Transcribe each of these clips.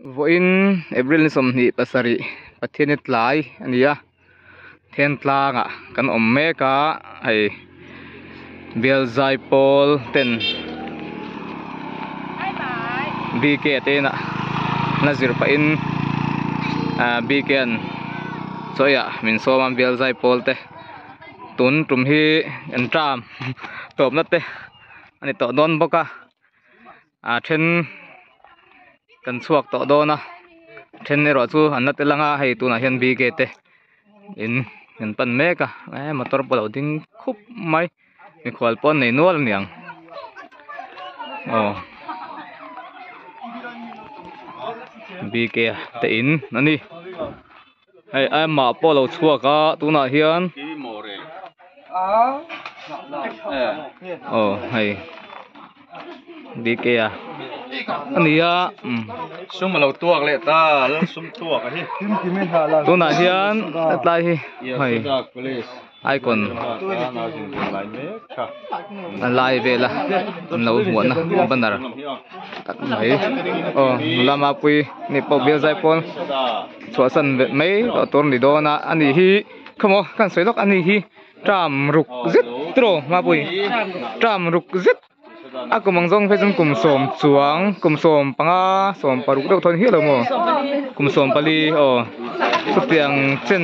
Vawiin April ni 27 Pathian-i tlai a ni a Thentlang ah kan awm mek a hei bial zaipawl ten BK te inah na zir pahin ah BK an chawi ah min sawm a bial zaipawl te tun tum hi an term tawpna te a ni tawh dawn bawk a. A then kan chhuak tawh dawn a then erawh chu an la tel ang a hei tunah hian bike te in an pan mek a eh motor pawh a lo ding khup mai mikhual pawh an nei nual a niang aw bike te in a ni hei amah pawh a lo chhuak a tunah hian aw hei bk a ani a umm sum alo tuak leh ta lal sum tuak a hi tunah hian hetlai hi hei icon a lai vela an lo hmuahna banner tak mai aw nula mapui ni pawh bial zai pawn chhuahsan ve mai tawh tur a ni dawn a ani hi khawmaw ka han sawi lawk ani hi term ruk zet tiraw mapui term ruk zet. A kum ang zawng phei chuan kum sawm chuang kum 15 16 deuh thawn hial lo maw kum 14 aw chutiang chen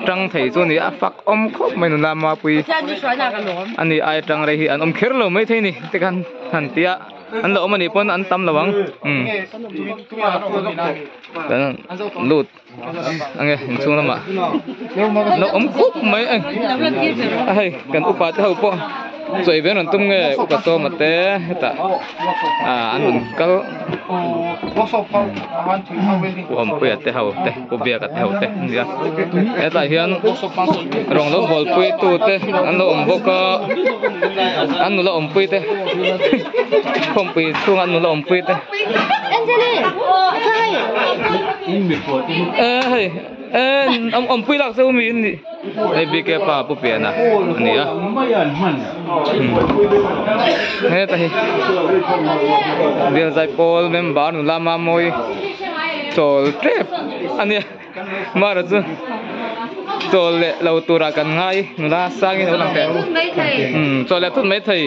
tang thei chu a ni a fak awm khawp mai nula mapui a ni ai tang rei hi an awm kher lo maithei ni te khan han ti a an lo awm a nih pawn an tam lo ang umm kan lut ange inchhung lamah lo awm khup mai a hei kan upa te ho pawh chawi ve an rawn tum nge upa sawma te hetah ah an rawn kal pu awmpuia te ho te pu biaka te ho te an ni a hetah hian rawng lo bawlpui tu te an lo awm bawk a an nula awmpui te khawmpui chhunga an nula awmpui te. Eh hei eh awm awmpui lak chu mi in nih hei BK pa pu piana a ni a heta hi bial zaipawl member nula mamawi chawl tep a nia. Mara chu chawl leh lo turah kan ngai nula sangin a lo lang teh umm chawl leh thut mai thei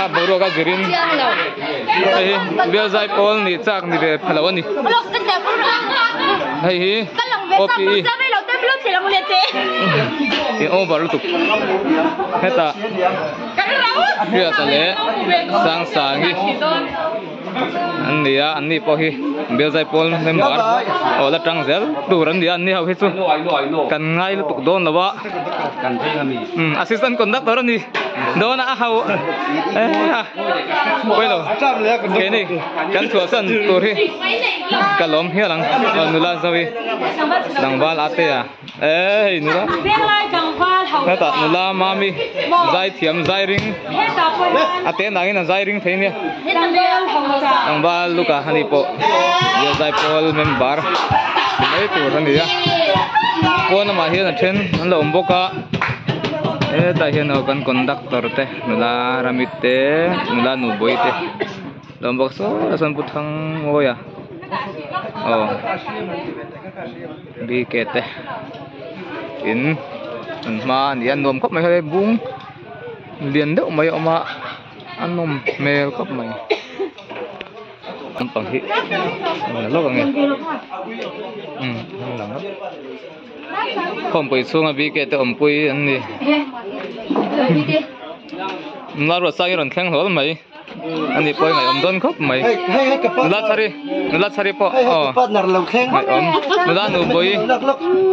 a boruak a zirin hei hi bial zai pawl nih chak ni ve pha lo a ni hei hi OPE in over lutuk hetah Hriata leh Sangsangi. An ni a an ni pawh hi bialzai pawl member aw la tang zel tur an ni a an ni ho hi chu kan ngai lutuk dawn lo a umm assistant conductor a ni dawn a a ho eh a pawilo keini kan chhuahsan tur hi ka lawm hial ang aw nula zoe tlangval ate a. Eh hei nula hetah nula mami zai thiam zai ring a te nangin a zai ring thei nia tlangval luka ani pawh bial zai pawl member mai tur a ni a pawn lamah hian a then an lo awm bawk a hetah hian aw kan conductor te nula ramit te nula nubawih te. Lo awm bawk saw ah sawn pu Thangmawia aw bike te in an hma a ni a nuam khawp mai helai bung lian deuh mai a awm a a nawm hmel khawp mai naupang hi a lang lawk ang e umm an lang lawk khawmpui chhunga bike te awmpui an ni nula ruatsang hi a rawn thleng hlawl mai. Ani pawh ngaih awm dawn khawp mai nula chhari nula chhari pawh aw ngaih awm nula nu bawi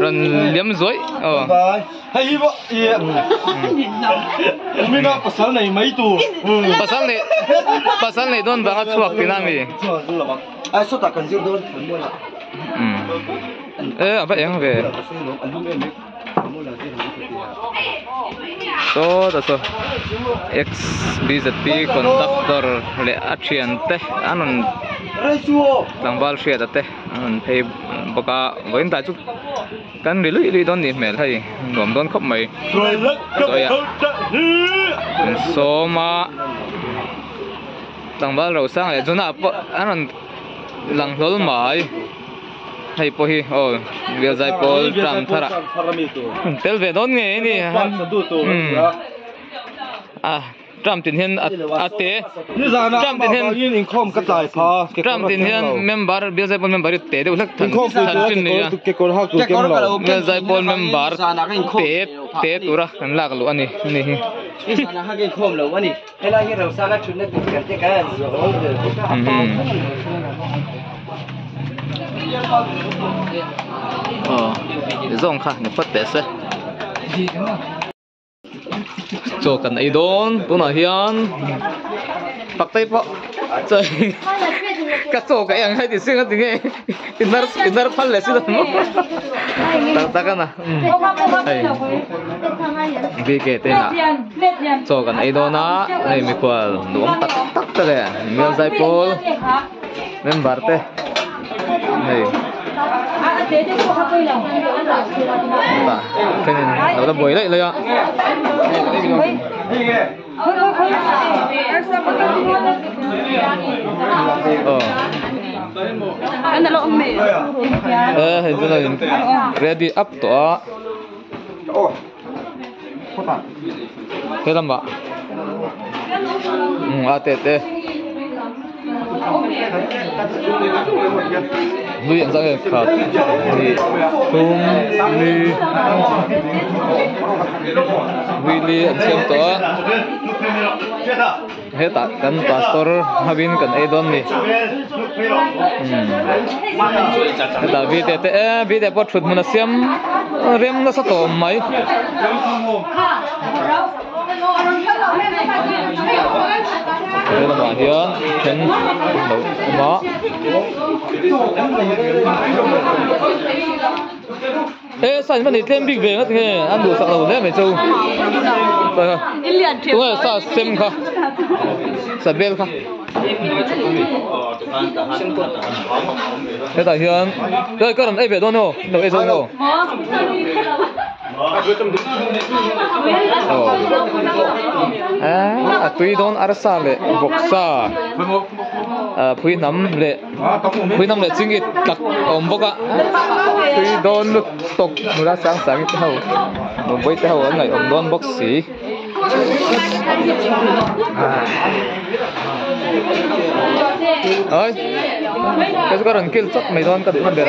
rawn liam zuaih aw pasal nei mai tur pasal nei pasal nei dawn vanga chhuak tina mi e a va eng ve. Saw ta saw X BZP conductor leh a thian te an rawn tlangval hriata te an rawn phei bawk a vawiin tlai chu kan ri luih luih dawn nih hmel hei nuam dawn khawp mai sawi ah an sawm a tlangval rosang leh Jonah pawh an rawn. Lang hlawl mai. Hei pawh hi aw bial zaipawl tram thar ah tel ve dawn ngei a ni a tram tin hian a te tram tin hian tram tin hian member bial zaipawl member hi te deuh hlek than than chin ni a bial zaipawl member te te tura kan lak luh a ni ani hi. Aw zawng kha ni phawt teh se chaw kan ei dawn tunah hian pakte pawh chaw ka chaw ka ei ang hai ti sing a ti nge i hnar i hnar phal leh si lo maw tak tak a na hei bike te inah chaw kan ei dawn a hei mikhual nuam tak tak te leh mial zaipawl. Member te hei tah thenin lo la buai laih laih a. Aw e hei chu lo in ready up tawh a. He lamah umm a te te lui an zah nge khat hnih thum li vui li an siam tawh a hetah kan pastor hovin kan ei dawn a ni umm hetah v te te e v te pawh thut hmun a siam rem nasa tawh mai. He lamah hian then lo awm a. E sa in va nei tlem bik ve ngat nge an duhsak lo hle mai chu tunge sa sem kha sa bel kha hetah hian helai ka rawn ei ve dawn aw lo ei dawn aw a tui dawn arsa leh vawksa phui hnam leh phui hnam leh chingit tak a awm bawk a tui dawn lutuk nula sang sang te ho nupui te ho an ngaihawm dawn bawk si. Oi cái cái rừng kia chắc mày đón cái đứa bè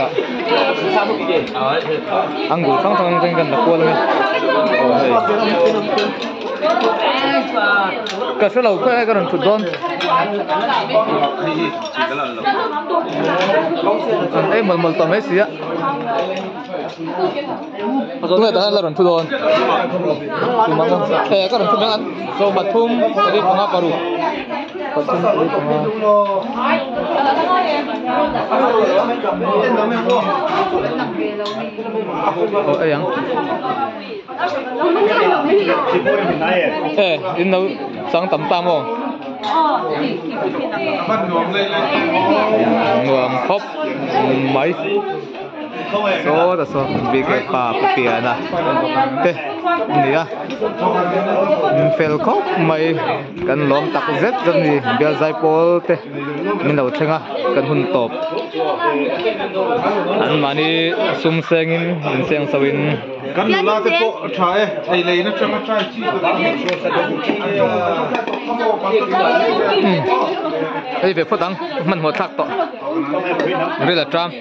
ăn ngủ sáng sáng trên gần là cua luôn cái số lầu cái cái rừng thụt đón ấy một một tầm mấy xí á Tunge tah hian la rawn thu dawn eh ka rawn thu mai ang pathum pali panga paruk pathum pali panga aw ei ang eh in lo chang tam ta maw nuam khawp mai. Saw ta saw bike pa piana te a ni a fel khawp mai kan lawm tak zet zet a ni bial zaipawl te min lo thleng a kan hun tawp an mahni sum sengin in seng so in. Kan nula te pawh a tha e ei lei na tang a try chi Hei ve phawt ang hmanhmawh thlak tawh ril a tang.